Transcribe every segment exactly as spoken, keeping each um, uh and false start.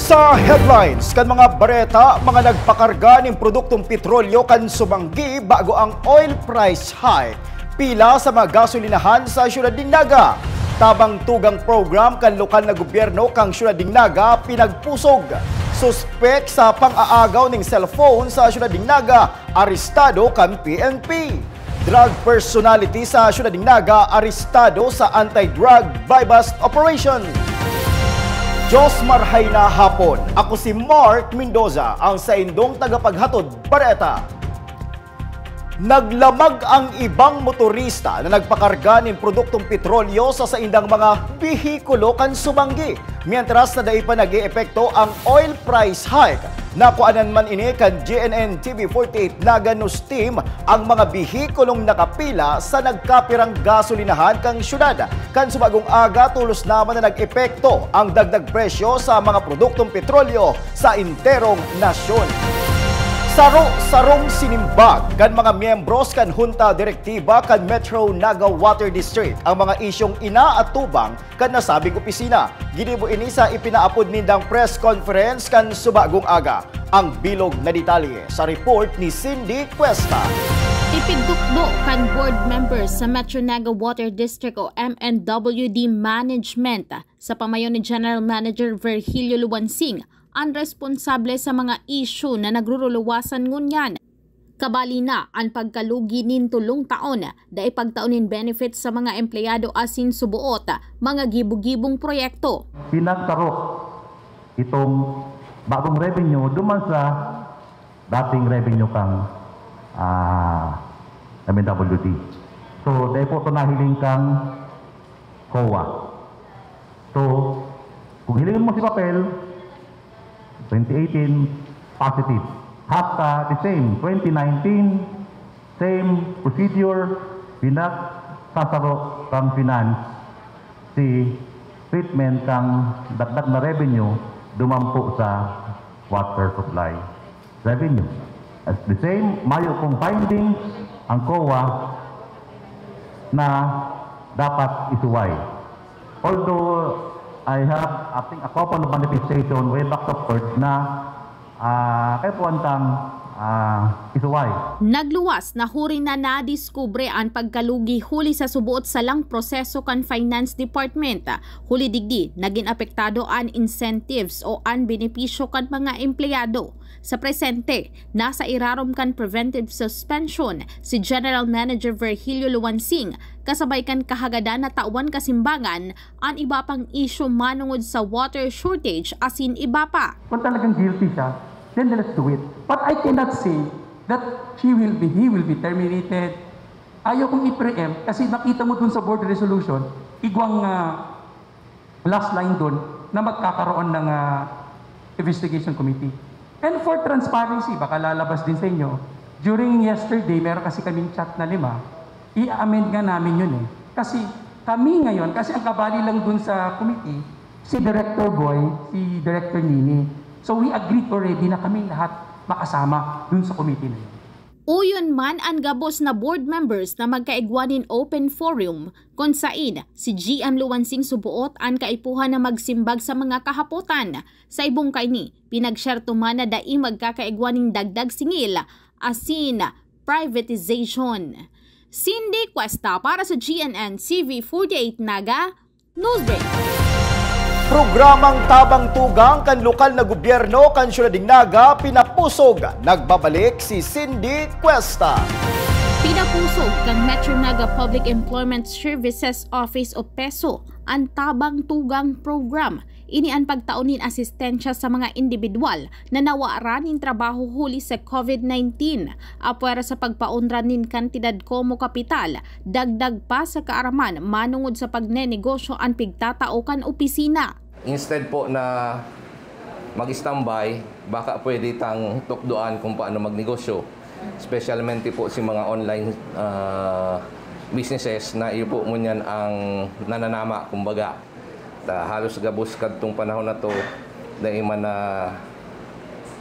Sa headlines kan mga bareta, mga nagpakarga nin produktong petrolyo kan sumanggi bago ang oil price hike. Pila sa mga gasolinahan sa siyudad nin Naga. Tabang tugang program kan lokal na gobyerno kan siyudad nin Naga pinagpusog. Suspek sa pang-aagaw nin cellphone sa siyudad nin Naga, arestado kan P N P. Drug personality sa siyudad nin Naga arestado sa anti-drug buy-bust operation. Diyos marhay na hapon. Ako si Mark Mendoza, ang saindong tagapaghatod bareta. Naglamag ang ibang motorista na nagpakarga nin produktong petrolyo sa saindang mga behikulo kan sumanggi, mientras na dai pa nag-eepekto ang oil price hike. Nakuanan man ini kan G N N T V forty-eight Naga News Team ang mga behikulong nakapila sa nagkapirang gasolinahan kan syudad. Kan subagong aga, tolos naman na nag-epekto ang dagdag presyo sa mga produktong petrolyo sa enterong nasyon. Saro-sarong sinimbag kan mga miyembros kan Hunta Direktiba kan Metro Naga Water District ang mga isyong inaatubang kan nasabing opisina. Ginibo ini sa ipinaapod nindang press conference kan subagong aga. Ang bilog na detalye sa report ni Cindy Cuesta. Ipinukdo kan board members sa Metro Naga Water District o M N W D Management sa pamayo ni General Manager Virgilio Luwansing ang responsable sa mga isyu na nagruruluwasan ngunyan. Kabali na an pagkalugi nin tolong taon, dai pagtao nin benefits sa mga empleyado asin suboot mga gibo-gibong proyekto. Pinagsaro itong bagong revenue duman sa dating revenue kang, ah, M N W D. So, dai po ito nahiling kang COA. So, kung hilingon mo si papel, twenty eighteen, positive. Hasta the same, twenty nineteen, same procedure, pinagsasaro kang finance si treatment kang dagdag na revenue duman po sa water supply revenue. At the same, mayo pong findings ang COA na dapat isuway. Although I have, I think, a couple of manifestation way back of court na, ah, kaipuhan tang, ah, isuway. Nagluwas na huri na nadiskubre an pagkalugi huli sa suboot salang proseso kan Finance Department. Huli digdi, nagin apektado an incentives o an benepisyo kan mga empleyado. Sa presente, nasa irarom kan preventive suspension si General Manager Virgilio Luwansing, kasabay kan kahagadan na tawan kasimbangan an iba pang isyu manongod sa water shortage asin iba pa. Kung talagang guilty siya, then let's do it. But I cannot say that she will be, he will be terminated. Ayaw kong i-preempt kasi nakita mo dun sa board resolution, igwang ah, last line dun na magkakaroon ng ah, investigation committee. And for transparency, baka lalabas din sa inyo, during yesterday, meron kasi kaming chat na lima, i-amend nga namin yun eh. Kasi kami ngayon, kasi ang kabali lang dun sa committee, si Director Boy, si Director Nini. So we agreed already na kami lahat makasama dun sa committee na yun. Uyon man an gabos na board members na magkaigwa nin open forum, kun sain si G M Luwansing suboot an kaipuhan na magsimbag sa mga kahapotan. Sa ibong kaini, pinagsyerto man na dai magkakaigwa nin dagdag singil asin privatization. Cindy Cuesta para sa G N N T V forty-eight Naga, Newsbreak. Programang Tabang Tugang kan lokal na gobyerno kan Siyudad nin Naga pinapusog. Nagbabalik si Cindy Cuesta. Pinapusog kan Metro Naga Public Employment Services Office o PESO an Tabang Tugang Program. Ini an pagtao nin asistensya sa mga indibidwal na nawaran nin trabaho huli sa COVID nineteen. Apwera sa pagpaunra nin kantidad komo kapital, dagdag pa sa kaaraman manongod sa pagnenegosyo an pigtatao kan opisina. Instead po na mag-standby, baka pwede tang tukdoan kung paano magnegosyo. Specialmente po si mga online ah, businesses na iyo po ngunyan ang nananama, kumbaga. Ta, halos gabos kadtong panahon na to, dai man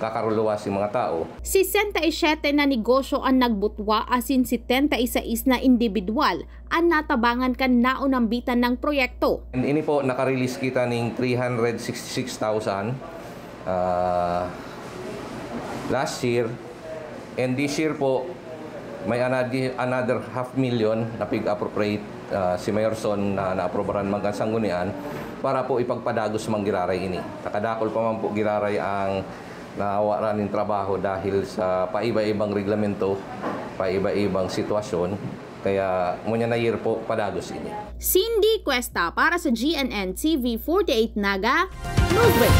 nakakaruluwas si mga tao. Sesenta y siete na negosyo an nagbutwa asin setenta y seis na indibidwal an natabangan kan naunambitan nang proyekto. And ini po, nakarelease kita ning three hundred sixty-six thousand Ah, last year and this year po, may another, another half million na pig-appropriate, ah, si Mayor Son na naaprobaran man kan sanggunian para po ipagpadagos man giraray ini. Nakadakul pa man po giraray ang nawaran nin trabaho dahil sa paiba-ibang reglamento, paiba-ibang sitwasyon. Kaya, ngunyan na year po, padagos ini. Cindy Cuesta para sa G N N T V forty-eight Naga, Newsbreak.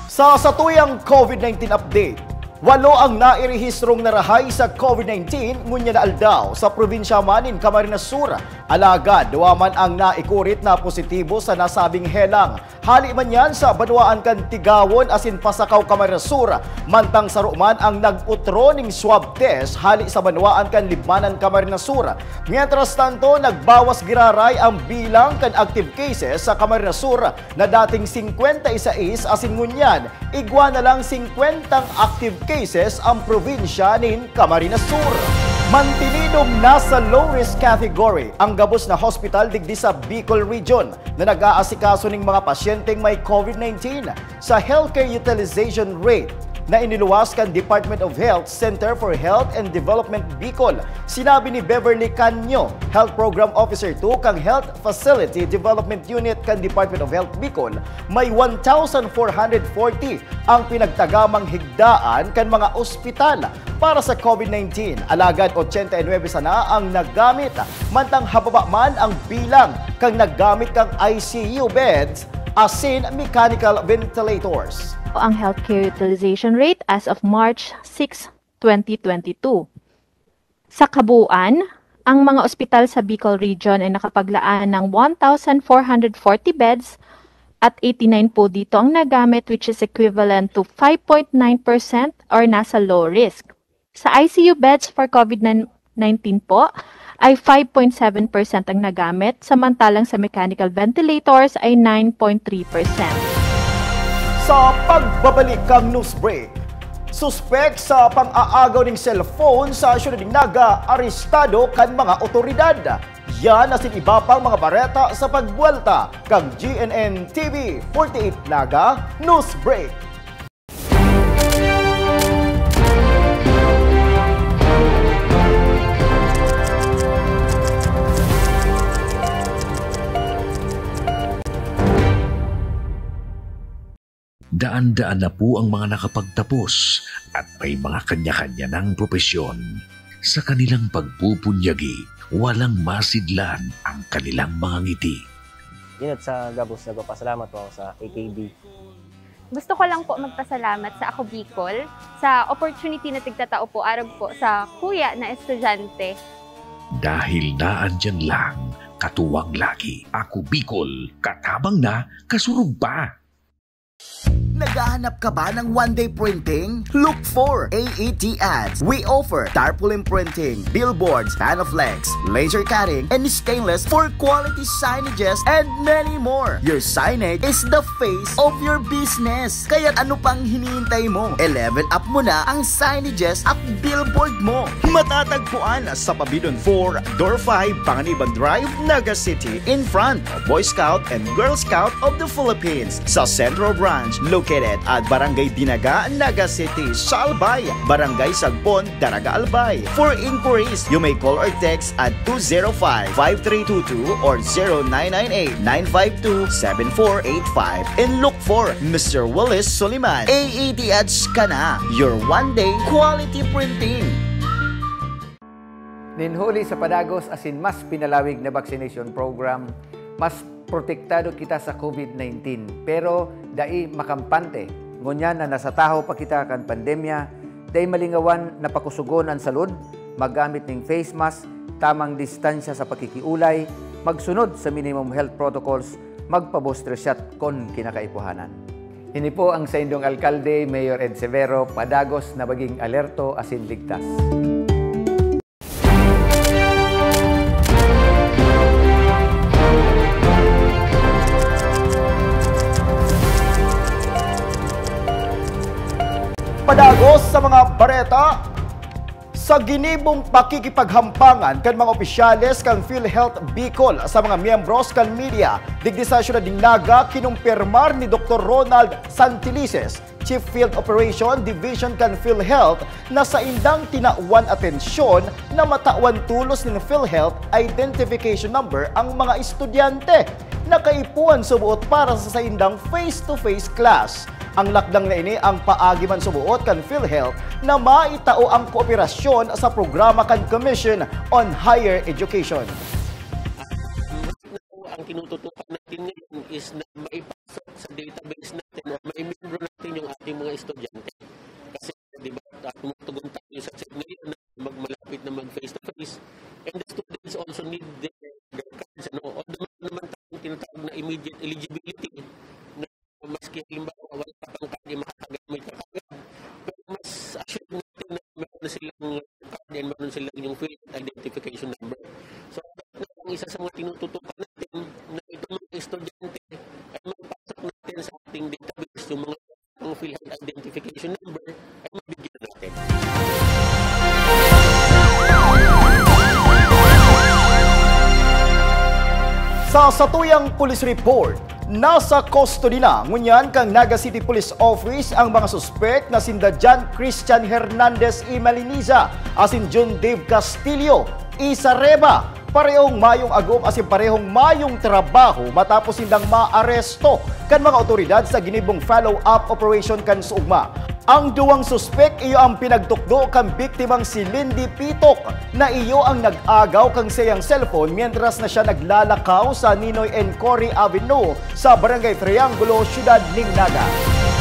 Sa satuyang COVID nineteen update, walo ang nairehistrong narahay sa COVID nineteen ngunyan na aldaw sa probinsya man nin Camarines Sur. Alagad, duwa man ang naikurit na positibo sa nasabing helang. Hali man yan sa banwaan kan Tigawon asin Pasacao, Camarines Sur, mantang saro man ang nag-utro ning swab test hali sa banwaan kan Libmanan, Camarines Sur. Mientras tanto, nagbawas giraray ang bilang kan active cases sa Camarines Sur na dating singkwenta y sais asin ngunyan, igwa na lang singkwentang active cases ang probinsya nin Camarines Sur. Mantinidong nasa low-risk category ang gabos na hospital digdi sa Bicol Region na nag-aasikaso ning mga pasyenteng may COVID nineteen. Sa healthcare utilization rate na iniluwas kan Department of Health Center for Health and Development Bicol, sinabi ni Beverly Canyo, Health Program Officer two kan Health Facility Development Unit kan Department of Health Bicol, may one thousand four hundred forty ang pinagtagamang higdaan kan mga ospital para sa COVID nineteen. Alagad, ochenta y nuebe sana ang nagamit, mantang hababa man ang bilang kan naggamit kan I C U beds asin mechanical ventilators. Ang healthcare utilization rate as of March six, twenty twenty-two. Sa kabuuan, ang mga ospital sa Bicol Region ay nakapaglaan ng one thousand four hundred forty beds at eighty-nine po dito ang nagamit, which is equivalent to five point nine percent or nasa low risk. Sa I C U beds for COVID nineteen po ay five point seven percent ang nagamit, samantalang sa mechanical ventilators ay nine point three percent. Sa pagbabalik kan news break, suspek sa pang-aagaw ning cellphone sa siyudad nin Naga, arestado kan mga otoridad. Yan asin iba pang mga bareta sa pagbuwelta kan G N N T V forty-eight Naga News Break. Daan-daan na po ang mga nakapagtapos at may mga kanya-kanya ng propesyon. Sa kanilang pagpupunyagi, walang masidlan ang kanilang mga ngiti. Inot sa gabos, nagpapasalamat po ako sa A K B. Gusto ko lang po magpasalamat sa Ako Bicol sa opportunity na tigtatao po arog po sa kuya na estudyante. Dahil naandyan lang, katuwang lagi. Ako Bicol, katabang na, kasurog pa. Naghahanap ka ba ng one-day printing? Look for A E T Ads. We offer tarpaulin printing, billboards, Panaflex, laser cutting, and stainless for quality signages, and many more. Your signage is the face of your business. Kaya ano pang hinihintay mo? I-level up mo na ang signages at billboard mo. Matatagpuan sa Pabidon four, Door five, Panganiban Drive, Naga City, in front of Boy Scout and Girl Scout of the Philippines. Sa Central Branch, located at Barangay Dinaga, Naga City, Salbay, Barangay Sagbon, Daraga, Albay. For inquiries, you may call or text at two zero five, five three two two or zero nine nine eight, nine five two, seven four eight five. And look for Mister Willis Soliman. A E T Ads ka na, your one-day quality printing. Nin huli sa padagos asin mas pinalawig na vaccination program, mas protektado kita sa COVID nineteen, pero dai makampante. Ngunyan na nasa tahaw pa kita kan pandemya, dai malingawan na pakusugon an salud, maggamit nin face mask, tamang distansya sa pakikiulay, magsunod sa minimum health protocols, magpa-booster shot kon kinakaipuhanan. Ini po ang saindong alkalde, Mayor Ed Severo, padagos na maging alerto asin ligtas. Padagos sa mga bareta. Sa ginibong pakikipaghampangan kan mga opisyales kan PhilHealth Bicol sa mga miyembros kan media, digdi sa siyudad nin Naga, kinumpirmar ni Doktor Ronald Santilises, Chief Field Operation Division kan PhilHealth, na saindang tinawan atensyon na matawan tolos nin PhilHealth Identification Number ang mga estudyante na kaipuhan suboot para sa saindang face-to-face class. Ang lakdang na ini ang paagi man suboot kan PhilHealth na maitao ang kooperasyon sa programa kan Commission on Higher Education. Ang tinututukan natin ngayon is na maipasok sa database natin o may membro natin yung ating mga estudyante. Kasi, di ba, tumutugon tayo sa set ngayon na magmalapit na mag face-to-face. And the students also need the, their cards. Ano? Although meron naman tayong tinatawag na immediate eligibility, na maski halimbawa wala ka pang card, eh, makakagamit ka kagad. Pero mas assured natin na meron na silang card and meron silang yung PhilHealth identification number. So, ang isa sa mga tinututukan natin na itong mga estudyante ay mapasok natin sa ating database, yung mga ang PhilHealth identification number ay mabigyan natin. Sa satuyang police report, nasa custody na ngunyan kan Naga City Police Office ang mga suspek na sinda John Christian Hernandez y Maliniza asin John Dave Castillo y Sareba, parehong mayong agom asin parehong mayong trabaho matapos sindang maaresto kan mga otoridad sa ginibong follow-up operation kan Sugma. Ang duwang suspek iyo ang pinagtukdo kan biktimang si Lindy Pitok, na iyo ang nag-agaw kan saiyang cellphone mientras na siya naglalakaw sa Ninoy and Cory Avenue sa Barangay Triangulo, Siyudad nin Naga.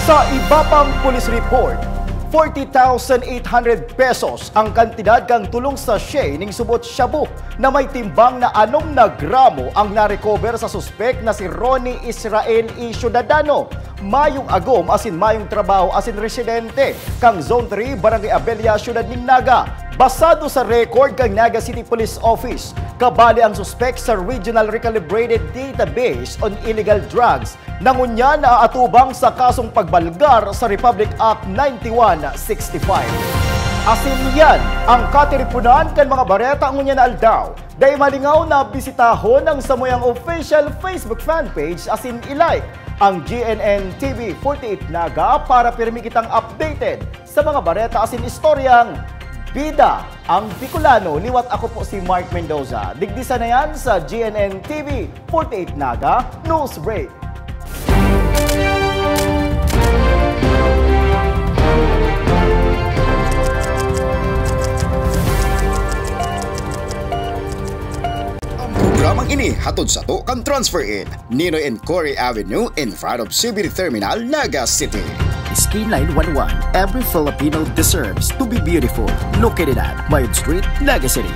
Sa iba pang police report, forty thousand eight hundred pesos ang kantidad kan tulong sachet nin subot shabu na may timbang na anom na gramo ang na-recover sa suspek na si Ronnie Israel y Ciudadano, mayong agom asin mayong trabaho asin residente kan Zone three, Barangay Abella, Siyudad nin Naga. Basado sa record kan Naga City Police Office, kabali ang suspek sa Regional Recalibrated Database on Illegal Drugs na ngunyan naaatubang sa kasong pagbalgar sa Republic Act ninety-one sixty-five. Asin yan ang katiripunan kan mga bareta ngunyan na aldaw. Dai malingaw na bisitahon ang samuyang official Facebook fan page asin i-like ang G N N T V forty-eight Naga para pirmi kitang updated sa mga bareta asin istoryang bida ang Bicolano. Liwat ako po si Mark Mendoza. Digdi sana yan sa G N N T V forty-eight Naga News Break. Ang programang ini hatod sato kan Transfer In, Ninoy and Cory Avenue in front of C B D Terminal, Naga City. Skyline one one, every Filipino deserves to be beautiful. Located at Mayog Street, Naga City.